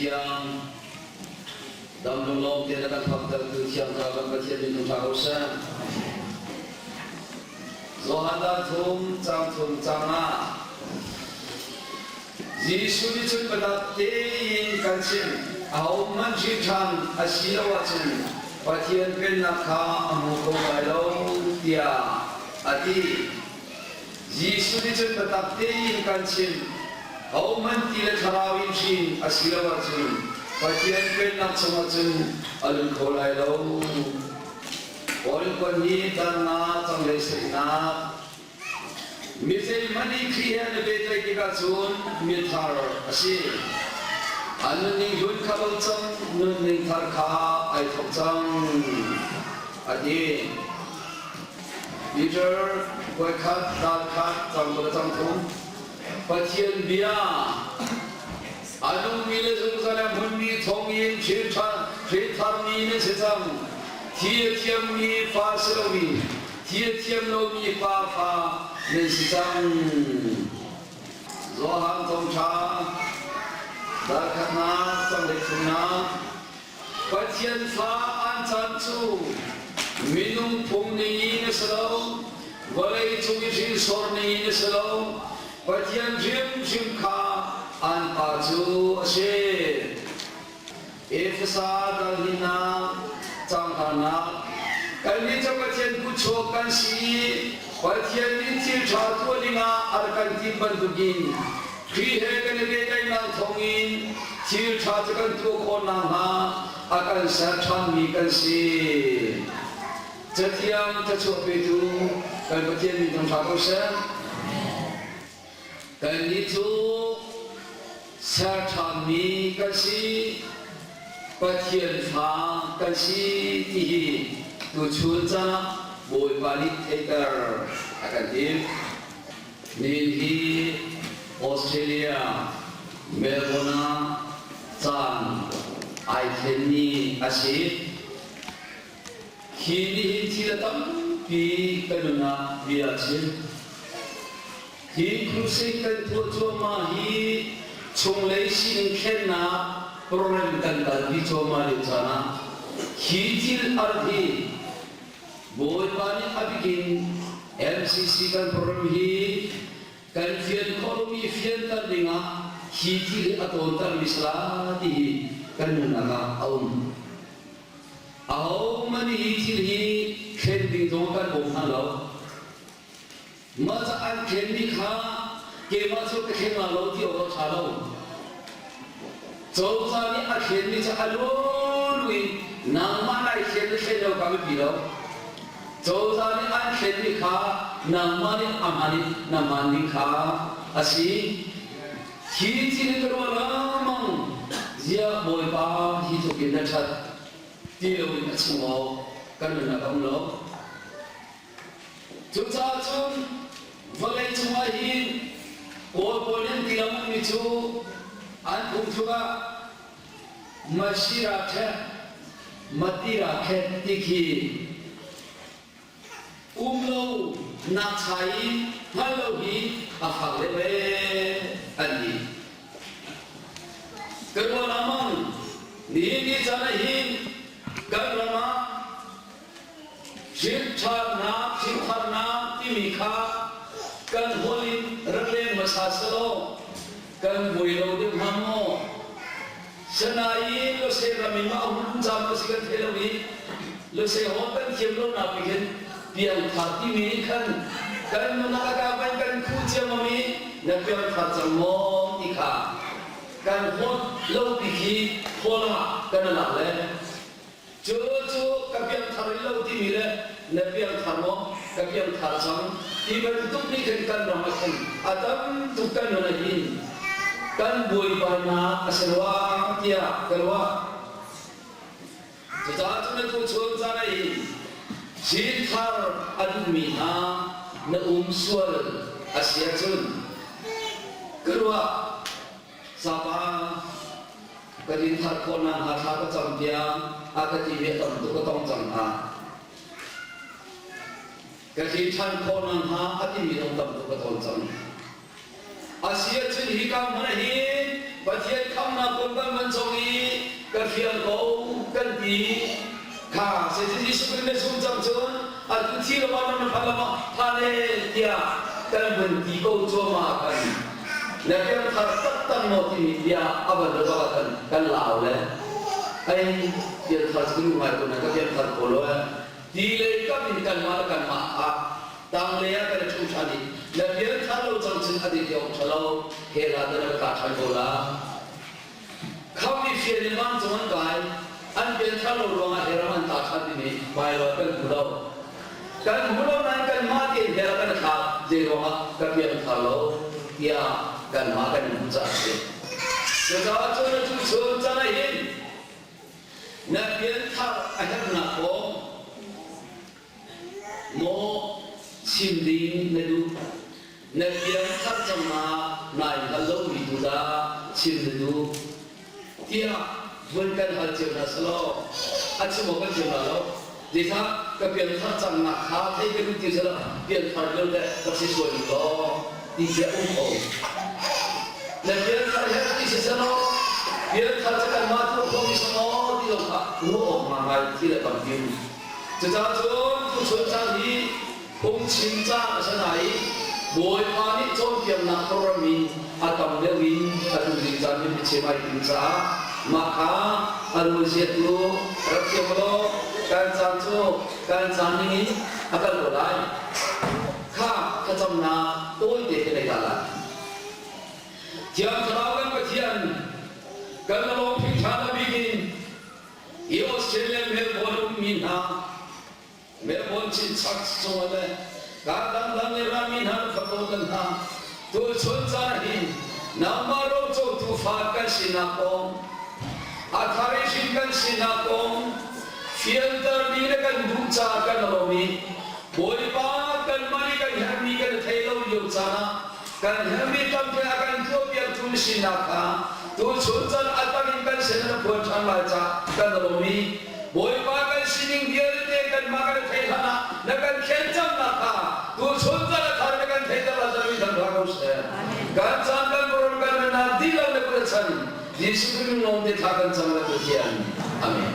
Thiang, dam lunglawm tein a kan phaktertu Thiang Thlarau kan Pathian min thangṭha ko seh. Johan dal thum, cang thum, cang ah Jesuh nih cun biatak tein kan chim, ahohmanh hrin ṭhan a si lo ahcun Pathian Pennak kha a hmu kho lai lo tiah a ti. Jesuh nih cun biatak tein kan chim, ahohmanh ti le thlarau in hrin a si lo ahcun Pathian Pennak chungah cun a lut kho lai lo. Paul nih dal nga canglei sarihnak Mi zeihmanh nih Khrih he an i pehtlaih tikah cun mithar a si. An nunning hlun kha lo cang, nunning thar kha ai thawk cang, a ti. Peter voikhat dal khat cang le cang thum. Pathian bia a nungmi le zungzal a hmunmi thawngin thil tharmi na si cang. Thi a thiammi fa si loin Thil thiam lomi pa fa nan si cang. Johan Thawngṭha dal khatnak canglei thumnak Pathian fa an caan cu minung phung ning in a si lo, vawlei cung i hrinsor ning in a si lo, Pathian hrimhrim kha an pa cu a si. Efesa dal hinak cangkarnak kannih cu Pathian kutchuak kan si i Pathian nih thil ṭha tuah dingah a rak kan timh bantukin Khrih he kan i pehtlaihnak thawngin thil ṭha cu kan tuah khawh nakhnga a kan ser ṭhanmi kan si. Cathiang thluachuah petu kan Pathian min thangṭha ko seh. Kannih cu ser ṭhanmi kan si, Pathian fa kan si ti hi tuchun caan ah Bawipa nih theihter a kan timh. Nihin hi Australia, Melbourne ah caan ai thlenmi a si. Hi nihin thil a tampi ka nun ah bia a chim. Hi crusade kan tuah cuahmah hi chunglei sining thlennak program kan kalpi cuahmah lio caan ah hi thil a rat hi Bawipa nih a bikin MCC kan program hi kan fian khawh lomi fianter dingah hi thil hi a tawntermi sala ti hi kan nunnak ah a um. Ahohmanh nih hi thil hi thlen ding zong kan bawm hna lo. Mah ca an thlenmi kha keimah cu ka thleng la lo ti awk a ṭha lo. Cozah nih a thlenmi cu a lulu in nangmah nai thlen le thlen lo ka biapi lo. Cozah nih an thlenmi kha nangmah nih a hman in na hman ding kha a si. Hi thil hi ka ruah lengmang. Ziah Bawipa hi tluk in na ṭhat ti loin a chim awk kan nunnak a um lo. Cucaah cun vawlei cungah hin Kawl pawl nih an ti lengmangmi cu an phungthluk ah Masira ṭhek, Matira khet ti khi Um lo nak cha i hngal lo hi a fak deuh ee an ti. Ka ruah lengmang nihin ni caan ah hin kan ram ah hrinthannak hrintharnak timi kha kan holh in rak leng hmasa selaw kan buai lo deuh hnga maw? Sinain Lose ram in mah a hun cam ka si kan thei lo i Lose haw kan thiam lo nak nih hin piangthar timi nih khan kan nunnak a ka kan khuh ciammam i na piangthar cang maw ti kha kan hawt lo pi khi hawl ah kan lak le Cu cu ka piangthar rih lo timi le na piangthar maw ka piangthar cang ti bantuk nih khin kan ram ah khin a tam tuk kan nun ah hin kan buaibainak a si rua tiah ka ruah. Cucaah cun atu chun caan ah hin thar a duhmi hna na um sual a si ahcun ka ruah. Sapa ka din thar khawh nakhnga thla ka cam tiah a ka timi a tam tuk ka tong cang hna. Ka hrin ṭhan khawh nakhnga a timi zong tam tuk ka ton cang. A si ahcun hi ka hmun ah hin Pathian khamnak kong kan van cong i ka fiang ko kan ti. Kha zeitin Jesuh Khrih na zum cang cun atu thi lo ah na phan lama phan e tiah kan vun ti ko cuahmah khan na piangthar taktak maw timi bia a van rat ah khan kan lau le ai piangthar cu nu ngai ko na ka piangthar ko lo eh ti lei kam in kanmah le kanmah ah tanglei ah kan i ṭhu ṭhan i na piangthar lo cang cun a dik awk ṭha lo he la na ka tla ṭhan ko la. Khamh i fian in vancung an kai, an pianthar lo ruangah hell ram an tla ṭhan timi Baibal kan hmu lo. Kan hmu lo nain kanmah tein hell kan thlak zei ruangah ka piangthar lo tiah kanmah kan in hmuh caah a si. Cucaah cun atu chun caan ah hin na pianthar a herhnak kong Maw chim ding na duh? Na piangthar cang ma nai hngal lomi tu dah chim na duh? Tiah vun kan hal cio hna selaw a chim awk kan chim la lo. Zeicah ka piangthar cang nak kha thei ka duh ti selaw piangthar lio teh ka si sual ning law ti khi a um ko. Na piangthar herh ti si selaw piangthar cu kanmah tuah khawhmi si maw ti zong kha ruah awk ngai thil a tampi um. Cucaah cun tuchun caan hi phungchim caan a si hna i Bawipa nih cawnpiaknak program in a tam deuh in atu ding caan hi biachim ai tim caah mah kha a rualziatu rak thiam law kan caan cu kan caan ning in a kal ko lai. Kha thlacamnak tawite te nei ta lai. Thiang Thlarau kan Pathian kan lawm hringhran a bik in Hi Australia Melbourne ummi hna Melbourne chinchak cungah le kaa dangdang le rami hna na fako kan hna. Tuchun caan hin nangmah rocotu fa kan sinak kong, a thar i hrin kan sinak kong fianter ding le kan duh caah kan lawm i Bawipa kanmah nih kan herhmi kan thei lo lio caan ah kan herhmi tampi a kan tuahpiaktu na sinak kha tuchun caan a tang in kan sin na phuan ṭhan lai caah kan lawm i Bawipa kan sining vialte kanmah kan theih hlan ah na kan khen cangnak kha tuchun caan a thar na kan theihter lai caah mi thang hlah ko seh. Kan caan kan boron kan nunnak dihlak le kut a chan Jesuh Khrih min lawng te thla kan cam le Pathian. Amen.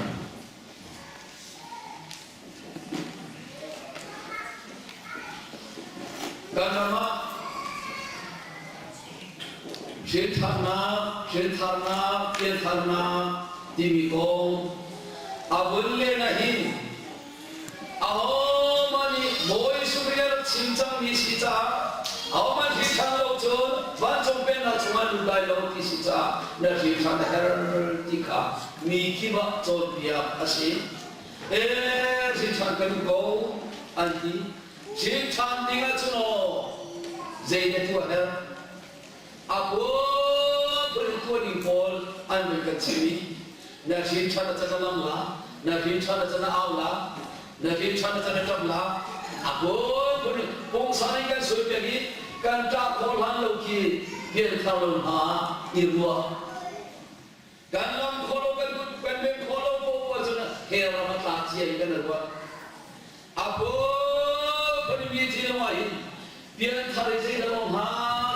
Kan ram ah hrintharnak, hrintharnak, piantharnak timi kong a vun len ahhin ahohmanh nih Bawi Jesuh a rak chim cangmi si caah ahohmanh hrinthan lo cun vancung pennak chungah lut lai lo ti si caah na hrinthan a herh ti kha mi kip ah cawnpiak a si. Ee, hrinthan kan um ko an ti. Hrinthan ding ahcun aw zei na tuah herh? A phunphun in tuah ding pawl an vun kan chim i na hrinthan a can a lam la, na hrinthan a can a au la, na hrinthan a can a ṭap la, a phunphun in pungsan in kan suaipiak i kan ṭah khawh hlan lo khi pianthar lo hna i ruah. Kan lam khawh lo, kan kut kan meng khawh lo poah cun he ram a tla cia in kan ruah. A phunphun mi thinlung ah hin pianthar i zeidah lawng hnga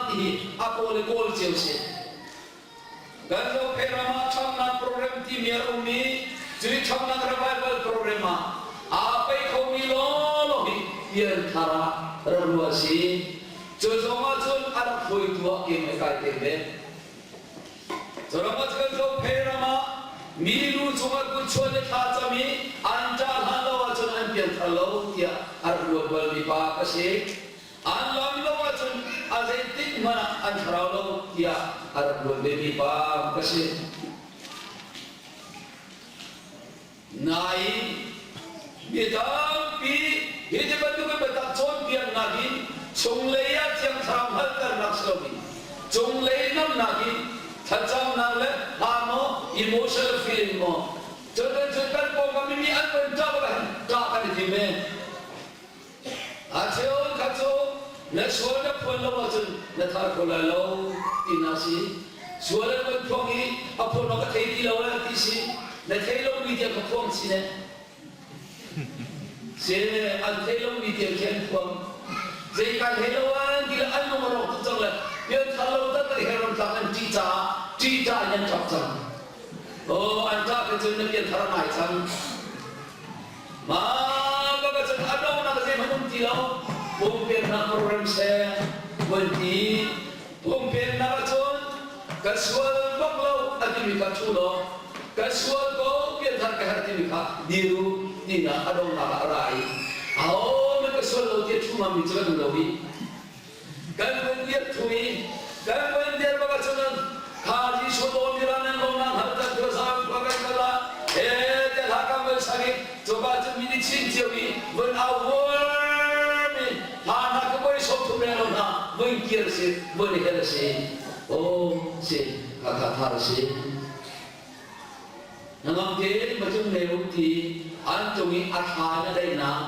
ti hi a kawl i kawl cio si. Kan Zophei ram ah ṭhamnak program timi a um i cui ṭhamnak revival program ah aa pei khomi lawnglawng hi pianthar ah rak ruah a si. Cu zong ah cun a rak hruaitu ah keimah kai tel ve. Curam ah cun Zophei ram ah mi lu cungah kutchuan le thlacam i an ṭah hlan lo ahcun an piangthar lo tiah a rak ruat balmi pa ka si. An lam lo ahcun a zeitik hmanh ah an thlarau lo tiah a rak ruat vemi pa ka si. Nain mi tampi hi ti bantukin biatak cawnpiaknak hi chunglei ah Thiang Thlarau hngalhternak si loin cunglei namnak hi thlacamnak le hla maw emotional feeling maw cun cun kan pawngkam mi an van ṭah bak ahhin ṭah kan i tim e. A cheu kha cu na sual na phuan lo ahcun na thar kho lai lo tinak si. Sual an van phuang i a phuan awk a thei ti lo eh ti si. Na thei lomi tiang kha phuang chin eh. Si an thei lomi tiang khi an phuang. Zei kai thei lo an ti le an lung a rawk tuk cang le. Pianthar lo taktak hell ram tlak an ṭih caah ṭih ṭah in an ṭap cang. Oh, an ṭah khi cun na pianthar a ngai cang. Mah baka cun a donghnak zeihmanh um ti lo. Pumpeknak program seh vun ti. Pumpeknak ahcun ka sual bak lo a timi kha ṭhu law ka sual ko pianthar ka herh timi kha dir u tinak a donghnak ah a ra i ahohmanh ka sual lo ti a ṭhu ngammi cu kan um lo i kan vun dir thu i kan vun dir bak ahcun kha Jesuh dawmi ra nan lo na hngal kan khuazang khua kan kal ah he te hla kan van sak i cuka cun mi nih chin cio i vun au vuarm i hla hna ka voi 30 reng lo hna vun kir si vun hel si oh si ka kha thar si nangam te macung ne um ti an cung i a thla na daihnak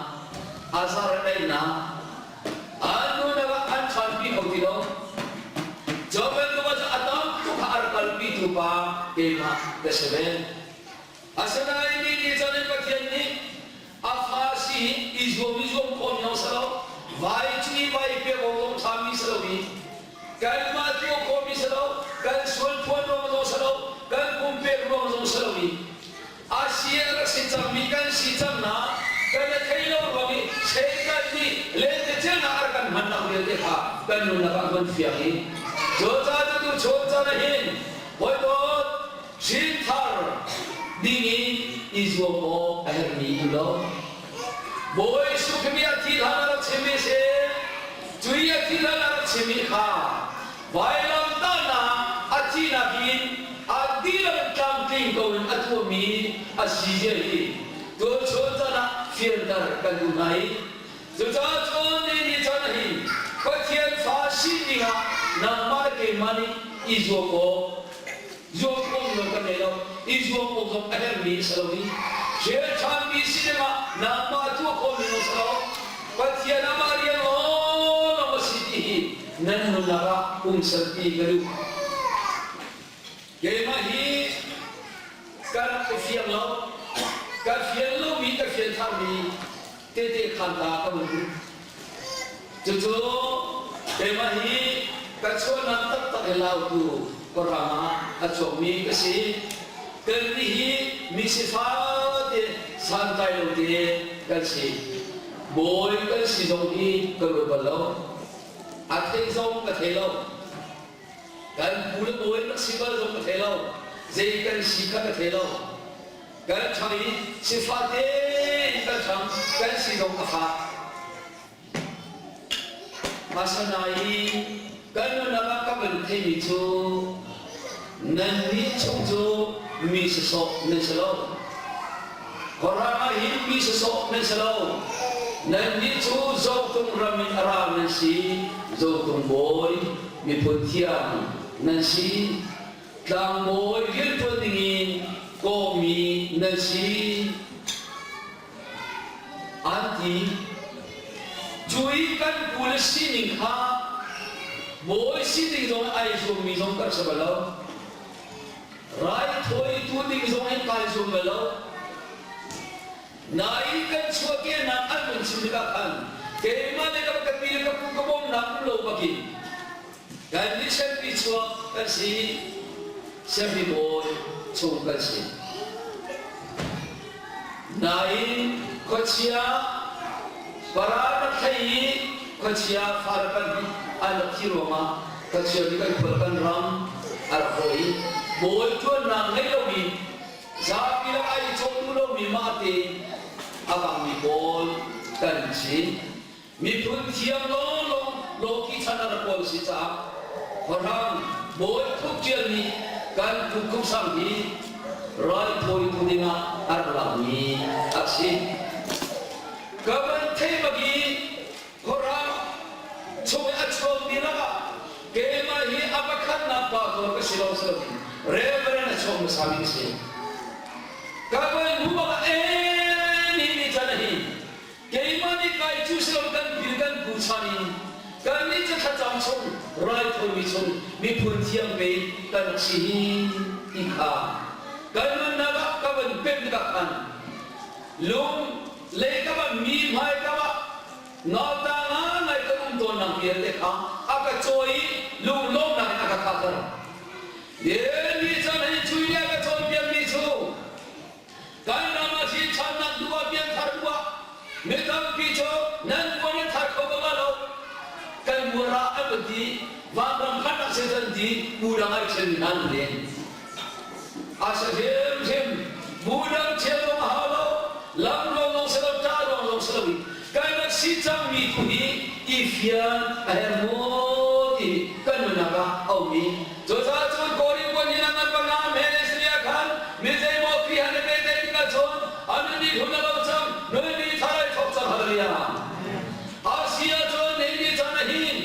a zar a daihnak An nunak ah an ṭhanpi kho ti lo. Cu bantuk ah cun a tam tuk a rak kalpitu pa keimah ka si ve. Asinain ni ni caan in Pathian nih a fa si hi i zuam i zuam khawhmi zong si lo, vai cu i vai pek awk zong ṭhami si lo i kanmah tuah khawhmi si lo, kan sual phuan ruang zong si lo, kan pumpek ruang zong si lo i A si a rak si cangmi kan si cang na kan i thei lo ruang i Satan nih lentecelnak a rak kan hmannak vialte kha kan nunnak ah kan fiang i cucaah cu tu chun caan ah hin hawidawt hrinthar ding in i zuam awk a herhmi um lo. Bawi Jesuh Khrih a thih hlan a rak chimmi si cui a thih hlan a rak chimmi kha Vailamtahnak a thihnak in a dihlak in tlamtling ko in a tuahmi a si zia hi tuanchun caan ah fianter kan duh hna i cucaah cun ni ni caan ah hin Pathian fa sining ah nangmah le keimah nih i zuam awk zuam awk lo kan nei lo i zuam awk zong a herhmi a si lo i hrial ṭhanmi si dingah nangmah tuah khawhmi a si lo Pathian amah rian lawnglawng a si ti hi nan nunnak ah pungsanpi ka duh. Keimah hi ka rak i fiang lo. Ka fian lomi ka fian tharmi tete khan ta ka vun duh. Cucu keimah hi ka chuahnak taktak hi Lautu khuaram ah a chuakmi ka si. Kannih hi mi sifak te santlai lo te kan si. Bawi kan si zong hi ka ruat bal lo. A theih zong ka thei lo. Kan pu le bawi rak si bal zong ka thei lo. Zei kan si kha ka thei lo. Kan ṭhang i sifah tein kan ṭhang kan si zong a fak. Asinain kan nunnak ah ka van theimi cu nannih chung cu mi sawsawh nan si lo. Khuaram ah hin mi sawsawh nan si lo. Nannih cu Zotung ram in a ra nan si, Zotung bawi miphun thiang nan si. Tlangbawi rianṭuan dingin kawhmi nan si. An ti. Cu i kan pu le sining kha bawi sining zong ai zuammi zong kan si bal lo. Raithawitu ding zong in kai zuam bal lo. Nain kan chuahkehnak an vun chim tikah khan keimah le ka ka pi le ka pu ka bawmnak um lo bakin kan nih siangpi chuak kan si siangpi bawi chung kan si. Nain khuachia paral rak thei i khuachia fale pahnih an rak thi ruangah khuachia nih kan khual kan ram a rak hawi i bawi ṭuannak ngei lomi zapi lak ai cawh duh lomi mah tein a bangmi pawl kan si. Miphun thiang lawnglawng lawki chan a rak kawl si caah khuahrang bawi Khup Ṭial nih kan pu Khup Sang hi raithawitu dingah a rak lakmi a si. Ka van thei bak i khuahrang chung i a chuakmi lakah keimah hi a pakhatnak pa tuar ka si lo si loin Reverend a chuak hmasami ka si. Ka van hmu bak ah ee ni ni chan a hi Keimah nih kai cu si lo kan bil kan pu chan in kannih cu thlacam chung raithawimi chung miphun thiang pe kan rak si hi ti kha kan nunnak ah ka van pemh tikah khan lung lei kam ah mi hmai kam ah nauta ngai kan um tawnnak vialte kha a. ka cawi i lunglawmhnak in a ka khahter. Ni caan hi cui le a ka cawnpiakmi cu kan ram ah hi ṭhannak duh ah pianthar duh ah mi tampi cu nan puan in thar kho bak lo kan buar ah an ti vanram phannak si an ti bu dang ai ṭhen hna an len a si hrimhrim bu dang ṭhial zong a hau lo lam ruang zong si lo ṭah ruang zong si lo kan rak si cangmi tu hi i fian a herh maw ti kan nunnak ah a um i cucaah cun Korin puan hi nang an panga Mesiria khan mi zeimaw Khrih han i pehtlaih tikah cun a nun i hlun a lo cang nun i thar ai thawk cang hallelujah a si ahcun nihin ni caan ah hin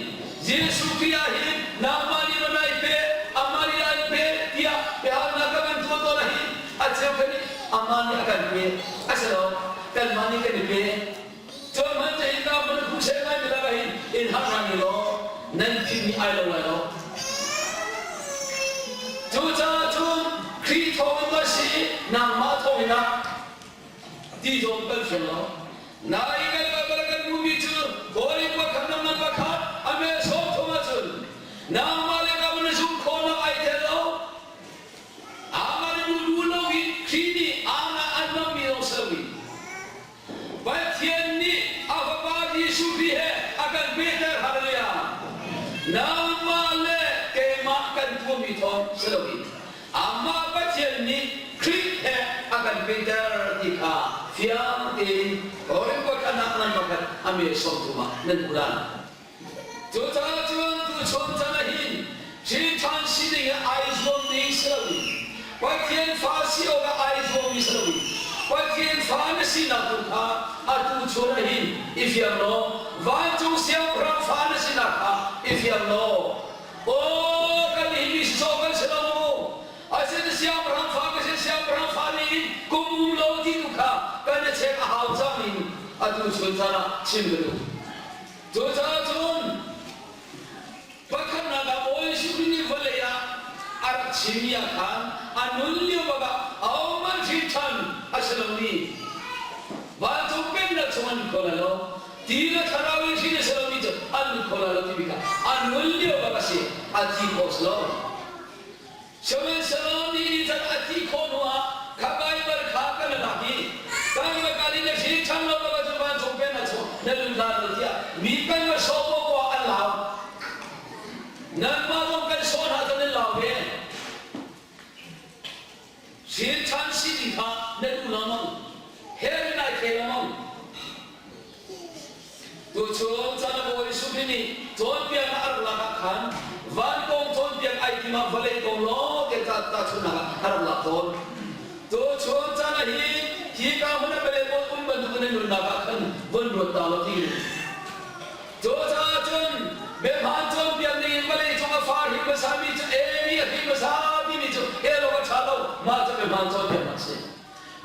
Jesuh Khrih ah hin nangmah nih rawn ai pe amah nih an pe tiah biahalnak ka kan tuah tawn ah hin a cheu khan nih amah nih a kan pe a si lo kanmah nih kan i pe cun hman cu hi ka hmun phu ngai mi lak ah hin in har ngai ni law nan thin nih ai lo lai lo cucaah cun Khrih thawng in ma si nangmah thawng in ah ti zong kan fiang lo nain kan Baibal kan hmuhmi cu Korin pakhat nangmah pakhat a mel 30 ahcun nangmah le ka na zumh khawhnak ai tel lo Amah nih duh duh lo in Khrih nih amah an hmangmi zong si loin Pathian nih a Fapa Jesuh Khrih he a kan pehter. Hallelujah! Nangmah le keimah kan tuahmi thawng si loin amah Pathian nih Khrih he a kan pehter ti kha fiang tein Korin pakhatnak ngan pakhat a me 30 ah nan hmuh lai. Cucaah cun tuchun chan ah hin ṭhiṭhan sining ah ai zuammi si loin Pathian fa si awkah ai zuammi si loin Pathian fa na sinak tu kha atu chun ah hin i fiang law vancung siangpahrang fa na sinak kha i fiang law aw kan hi mi sawh kan si lo mu asin siangpahrang fa ka si siangpahrang fa nih in kum um lo ti tu kha kan i chek a hau cang in atu chun chan ah chim ka duh. Cucaah cun pakhatnak ah Bawi Jesuh Khrih nih vawlei ah a rak chimmi ah khan a nun lio bak ah ahohmanh hrin ṭhan a si lomi vancung pennak chung an lut kho lai lo ti le thlarau in hrin a si lomi cu an lut kho lai lo timi kha a nun lio bak a si a thi khawh si lo. Sihmanhsehlaw ni nih cun a thi khawh hnuah kha Baibal kha kan lak i kan va kal i na hrin ṭhan lo bak ahcun vancung pennak chung na lut lai lo tiah mi kan va sawh poah an lau. Nanmah zong kan sawh hna cun nan lau ve. Hrin ṭhan sining kha na duh lengmang. Hell in ai thei lengmang. Tuchun caan ah Bawi Jesuh Khrih nih cawnpiaknak a rak lak ah khan van kong cawnpiak ai tim ah vawlei kong lawng te tahchunhnak ah a rak lak tawn. Tuchun caan ah hin hika hmun ah bele pawl um bantuk in nunnak ah khan von ruat ta law ti. Cucaah cun biahmaan cawnpiak ning in vawlei cung a fa hrin hmasa mi cu emi a hrin hmasa timi cu el awk a ṭha lo. Mah cu biahmaan cawnpiaknak a si.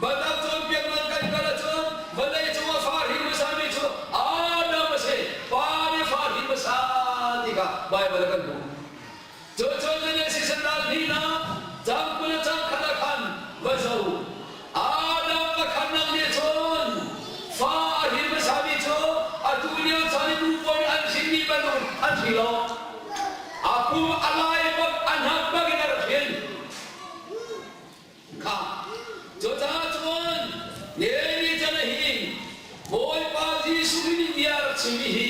Biatak cawnpiaknak kan kal ahcun vawlei cungah fa hrin hmasami cu Adam a si. Pa nih fa hrin hmasa ti kha Baibal ah kan hmuh. Cucun Genesis ral hnihnak cang 20 le cang khat ah khan va zoh. Adam pakhatnak nih cun fa a hrin hmasami cu atu lio chan i nu pawl nih an hrinmi bantuk an hring lo. A pum a lai bak a hnap bak in a rak hrin. Kha cucaah cun Mary chan ah hin Bawipa Jesuh nih bia a rak chimmi hi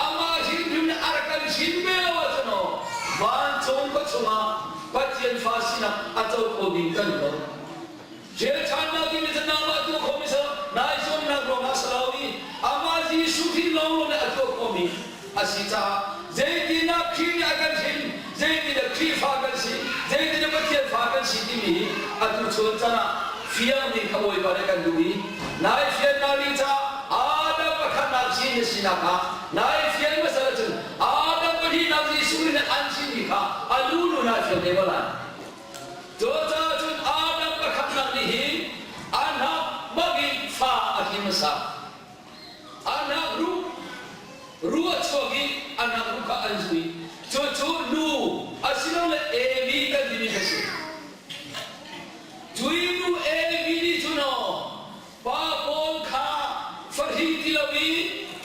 amah hrimhrim nih a rak kan hrin ve lo ahcun aw vancung khua chungah Pathian fa sinak a co kho ding kan lo. Ralchannak timi cu nangmah tuah khomi si lo, nai zuamnak ruangah si lo i amah Jesuh Khrih lawnglawng nih a tuah khomi a si caah zeitindah Khrih nih a kan hrin, zeitindah Khrihfa kan si, zeitindah Pathian fa kan si timi hi atu chun chan ah fiang ding kha Bawipa nih kan duh i nai fiannak ding caah Adam pakhatnak sin na sinak kha nai fian hmasa ahcun Adam pahnihnak Jesuh Khrih nih an chimmi kha a lulu nai fian te ko lai. Cucaah cun Adam pakhatnak nih hin a hnak bangin fa a hrin hmasa. A hnak ruh ruh a chuak i a hnak ruh kha an zui. Cucu nu asilole Evi kan timi kha si. Cui nu Evi nih cun aw pa pawl kha fahrin ti lo i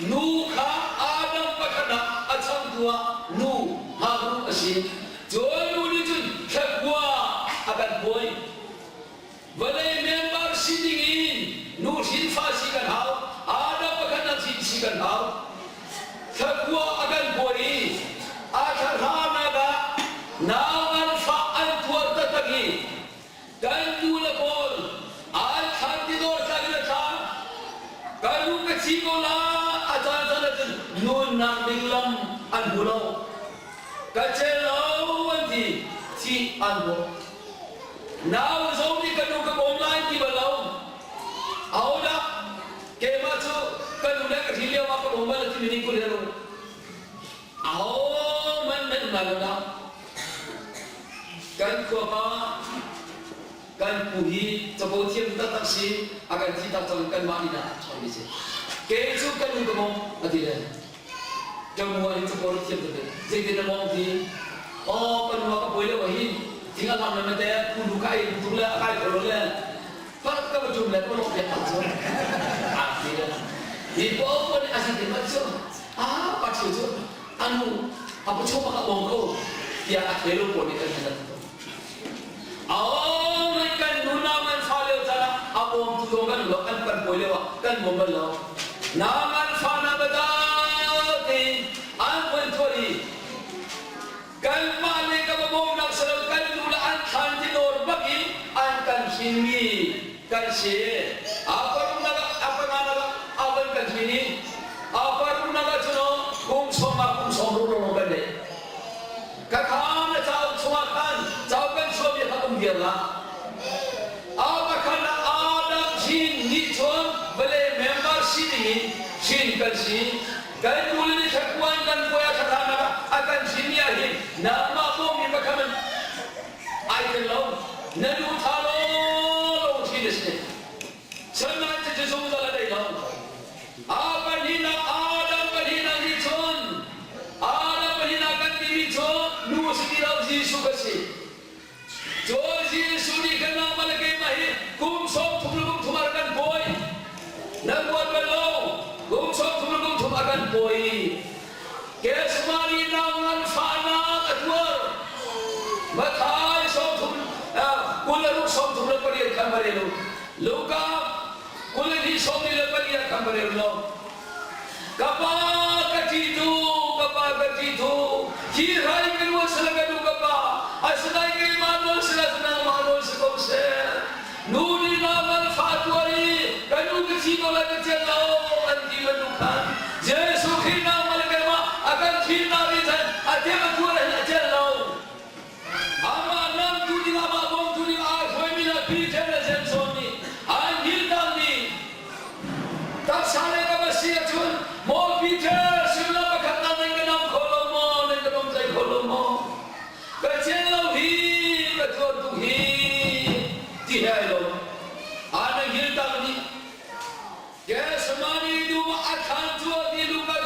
nu kha Adam pakhat ah a changtu ah nu. Kan nu le pawl an thlan ti dawr tlak in a thla. Ka nu ka thi ko la a caan caan ahcun nunnak ding lam an hmu lo. Ka cel lo an ti, thih an bawm. Nau zong nih ka nu ka bawm lai ti bal lo. Ahodah keimah cu ka nu le ka thi lio ah ka bawm bal a timi nih kut he rung. Ahohmanh nan um lai lo dah. Kan khuapa kan pu hi capo thiam taktak si a kan thi tak cang kanmah inn ah ṭhangmi si. Kei cu kan nu ka mawng a ti le ka nu ah hin capo rak thiam tuk zeitin na mawng ti aw kan nu ah ka buai lio ah hin thing a hlam le mate pu nu ka ei tuk le a kai kho lo le Pak ka va ṭum le ka lawh piak cu a ti le hi paoh nih a si ti mat cu a pa ṭhiu cu a nu a pachaw bak a bawm ko tiah a thei lo pawl nih kan kan Oh mai kan nu na man fa lio caan ah a bawmtu zong kan lo kan kan pawi lio ah kan bawm bal lo na man fa na bata tein an von thuar i Kanmah le ka va bawmnak si lo kan nu le an thlan ti dawr bak in an kan hrinmi kan si. A paruknak ah a panganak ah a van kan hrin i a paruknak ah cun kum sawm ah kum sawm ruk lawng kan neih. Ka kha na cauk chungah khan cauk kan chuahmi kha um viar la. A pakhat ah Adam hrin nih cun vawlei member si ding in hrin kan si. Kan nule nih thlakuan kan puai a thlathanak ah a kan thimmi ah hin nangmah bawmmi pakhat in ai tel lo. Na nu tha law law ṭhin a si. Sanain cucu zungzal a dei lo. A pahnihnak Adam pahnihnak nih cun Adam pahnihnak kan timi cu nu a si ti lo Jesuh ka si. Cun Jesuh nih kan nangmah le keimah hi kum 30 le kum thum ah kan pawi. Nan buat bal lo. Kum 30 le kum thum ah kan pawi. Gethsemane nang nganfahnak a tuar. Matthai 30 26 38 khan va rel u. Luka 22 khan va rel law. Ka pa ka ṭitu, ka pa ka ṭitu, hi rai ka nu a si le ka nu ka pa, asinain keimah nawl si le nangmah nawl si ko seh. Nu nih naaman fa tuar i ka nu ka thi ko lai ka celh lo an ti bantuk khan Jesuh Khrih nangmah le keimah a kan thimnak nih cun a tem a tuar hin a celh lo. Amah namtu ding amah bawmtu ding aa hruaimi hna Peter le Jeim nih an hngilhtermi taksa le kam a si ahcun maw Peter sullam pakhat na nan ka nam kho lo maw nan ka nomtlei kho lo maw ka cel lo hi ka tuar tuk hi ti he ai lo an hngilhter nih Gethsemane dum ah a thlan cu a ti Luka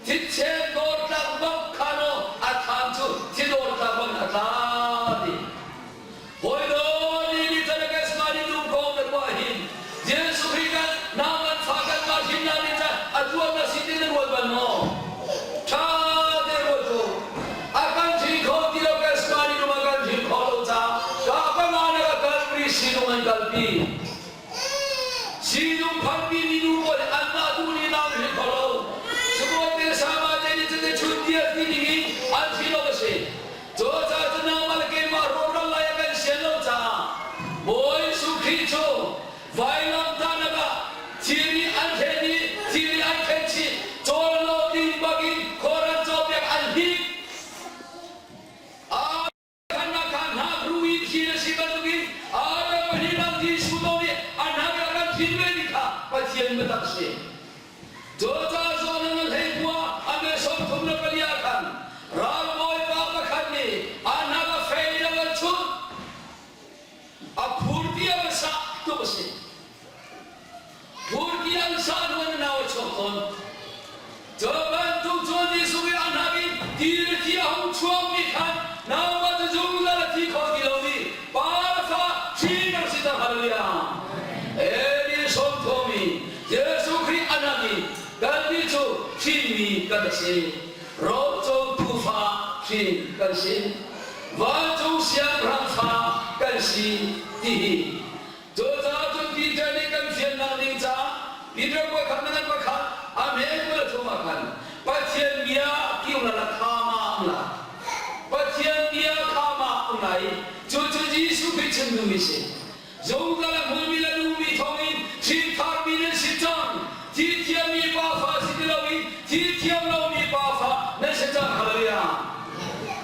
thitchen dawrtlak bak khan aw a thlan cu thi dawrtlak bak a tla ti. Hawi daw ni ni chan Gethsemane dum kong na ruah hin Jesuh Khrih kan nang an fa kan mah hrin na ni chan a tuan na si ti na ruat bal maw? Tha te ruat ko. A kan thil kho ti lo Gethsemane dum a kan thil kho lo ca ka panga na ka kalpi sinung an kalpi. Sinum phanmi minu pawl hi anmah duh nih nau hin kho lo. Sabuan te sama te nih cun chun dia ti ding in an thi lo a si. Cucaah cun nangmah le keimah rawhral lai a kan sian lo caah Bawi Jesuh Khrih cu vailamtahnak ah thil nih an khen i thil nih an khen chih cawl lo ding bak in khuaran cawpiak an hip. Khannak kha hnakruh i thil a si bantukin Adam pahnih Jesuh zong nih a hnak a kan thin ve ti kha Pathian biatak a si. Cucaah zawn an hleikua a me 34 ah khan ralbawipa pakhat nih a hnak a fei in a van chunh. A phur ti a va sah tuk a si. Phurti an sah hnu an nau a chuak tawn. Cu bantuk cun Jesuh i a hnak in ti le thi a hung chuakmi khan naupa cu zungzal a thi kho ti lomi pa le fa hrin an si cang. Hallelujah. Eli sawm thomi Jesuh Khrih a hnak i kannih cu hrinmi kan si. Rocotu fa hrin kan si. Vancung siangpahrang fa kan si ti hi Cucaah cun Peter nih kan fiannak ding caah Peter pakhat na ngan pakhat a hme kul a thum ah khan Pathian bia kiu la la khama um la Pathian bia khama um lai cucu Jesuh. Jesuh Khrih chim duhmi si. Zungzal a hmunmi le nungmi thawngin ṭhitharmi nan si cang. Thi thiammi pa fa si ti loin thi thiam lomi pa fa nan si cang. Hallelujah.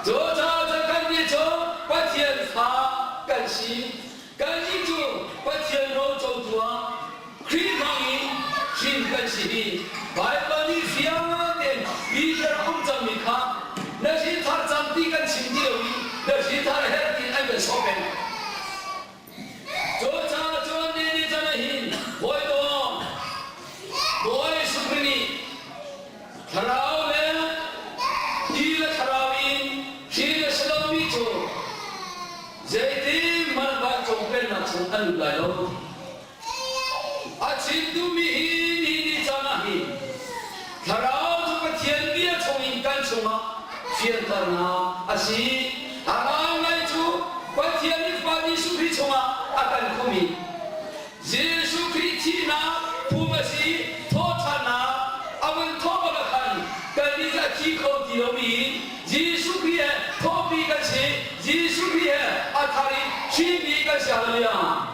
Cucaah cun kannih cu Pathian fa kan si. Kannih cu Pathian ro cotu ah Khrih hmangin hrin kan si hi Baibal nih fiang tein Peter a um cangmi kha na hrithar cang ti kan chim ti lo i na hrithar herh tiin an kan sawh peng. Cucaah cun ni ni can ah hin hawikom Bawi Jesuh Khrih nih Thlarau le ti le thlarau in hrin a si lomi cu zeitihmanh vancung pennak chung an lut lai lo. A chim duhmi hi nihin ni caan ah hin Thlarau cu Pathian bia chungin kan chungah fianternak a si. A ngaingai cu Pathian nih Fapa Jesuh Khrih chungah a kan khumh i Jesuh Khrih thihnak phung a si i thawhṭhannak a vun thawh bak ah khan kannih cu a thi kho ti lomi Jesuh Khrih he thawhpi kan si. Jesuh Khrih he a thar i thimi kan si. Hallelujah!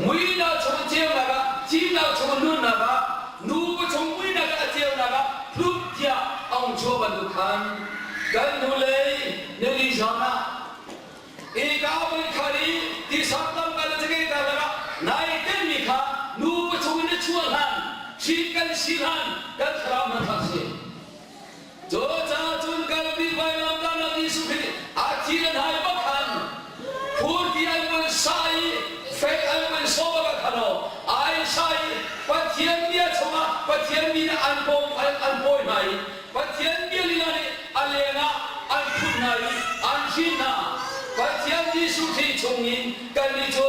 Muihnak chung ceunak ah, thihnak chung nunnak ah, nupa chung muihnak ah a ceunak ah hlut tiah a hung chuah bantuk khan kan hnulei nili zan ah ika voikhat i tisang tam kan cakei karlak ah nai tenmi kha nupa chung in a chuah hlan, hrin kan si hlan kan thlarau hmanthlak si. Cucaah cun kalpi vailamtahnak Jesuh Khrih a thi le hnai bak khan phurti an vun sah i fei an vun sawh bak ah khan aw ai sah i Pathian bia chungah Pathian mi nih an pawm an pawi hna i Pathian bia lila nih a lengah an phut hna i an hrin hna. Pathian Jesuh Khrih chungin kannih cu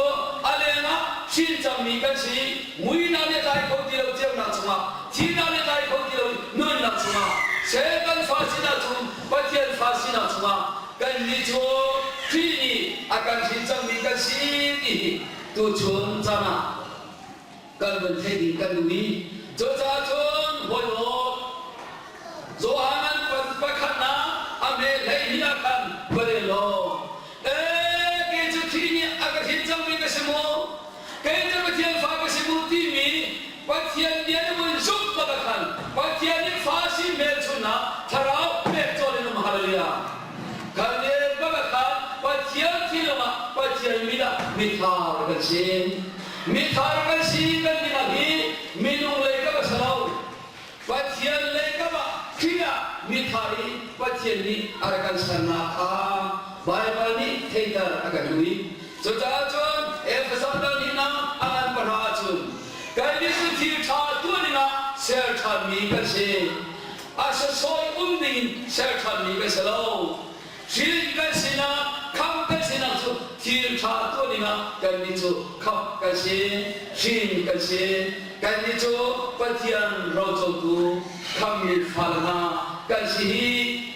a lengah hrin cangmi kan si. Muihnak nih a tlai kho ti lo ceunak chungah thihnak nih tlai kho ti lo nunnak chungah Satan fa sinak chung Pathian fa sinak chungah kannih cu Khrih nih a kan hrin cangmi kan si ti hi tuchun caan ah kan vun theih ding kan duh i cucaah cun hawikom Johan pakhatnak a hme 12 ah khan va rel law ee kei cu Khrih nih a ka hrin cangmi ka si maw kei cu Pathian fa ka si mu timi Pathian bia na vun zumh bak ah khan Pathian nih fa si hmelchunhnak thlarau pek cawn in um hallelujah kan en bak ah khan Pathian thinlung ah Pathian mit ah mithar kan si mithar kan si kan tinak hi minung lei ka va si lo Pathian lei kam ah Khrih ah mithar i Pathian nih a rak kan sernak kha Baibal nih theiter a kan duh i cucaah cun Efesa dal hnihnak a ngan pahra ahcun kannih cu thil ṭha tuah dingah ser ṭhanmi kan si. A sasawi um dingin ser ṭhanmi kan si lo. Hrin kan sinak, khamh kan sinak cu thil ṭha tuah dingah kannih cu khamh kan si, hrin kan si. Kannih cu Pathian rocotu khamhmi fale hna kan si hi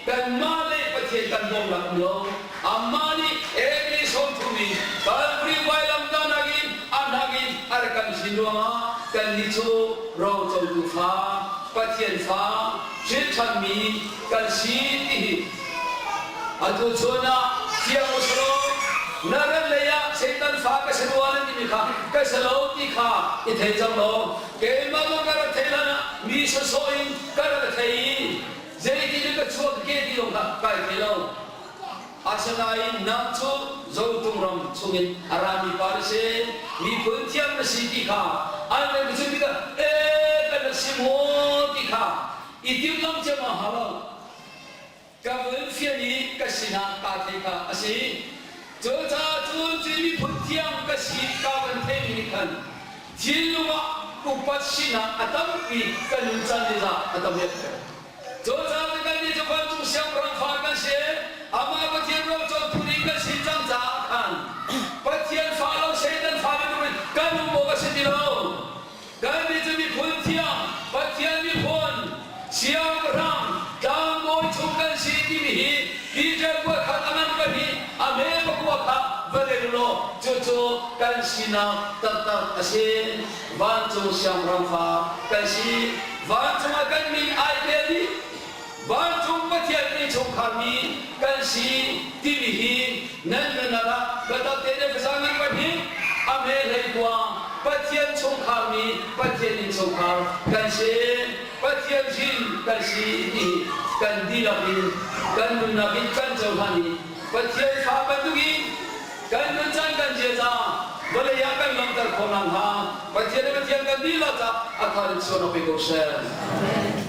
kanmah le Pathian kan bawmhnak um lo. Amah nih AD 30 in Calvary vailamtahnak in a hnak in a rak kan hrin ruangah kannih cu rocotu fa, Pathian fa, hrin ṭhanmi kan si ti hi Atu chun ah fiang u selaw na rat lei ah Satan fa ka si rua na timi kha ka si lo ti kha i thei cang law keimah zong ka rak thei hlan ah mi sawsawh in ka rak thei i zeitin in ka chuak ke ti zong kha kai thei lo. Asinain nang cu Zotung ram chungin a rami pa na si, miphun thiam na si ti kha an kan ka chim tikah ee kan rak si maw ti kha i timhlamh ciammam hau lo. Ka vun fian i ka sinah kaa thei kha a si. Cucaah cun cu miphun thiang ka si ka van theimi nih khan thinlung ah upat sinak a tampi ka nuncan ni zah a tam riat. Cucaah cun kannih cu vancung siangpahrang fa kan si i amah Pathian rocotu nih kan si cang caah khan Pathian fa lo Satan fa bantukin kan um awk a si ti lo. Kannih cu miphun thiang, Pathian miphun, siangpahrang, tlangbawi chung kan si timi hi Peter kuakhat a ngan pahnih, a hme pakua kha va rel u law cucu kan sinak taktak a si. Vancung siangpahrang fa kan si. Vancung ah kan min ai tel dih. Vancung Pathian nih. innchungkhar mi kan si timi hi nan nunnak ah biatak tein nan biasa ngan pahnih a hme hlei kua Pathian chungkhar mi Pathian innchungkhar kan si Pathian hrin kan si ti kan dihlak in kan nunnak in kan cohlan i Pathian fa bantuk in kan nuncan kan ziaza vawlei ah kan langhter khawh nakhnga Pathian le Pathian kan dihlak cah a thar in suan pe ko seh.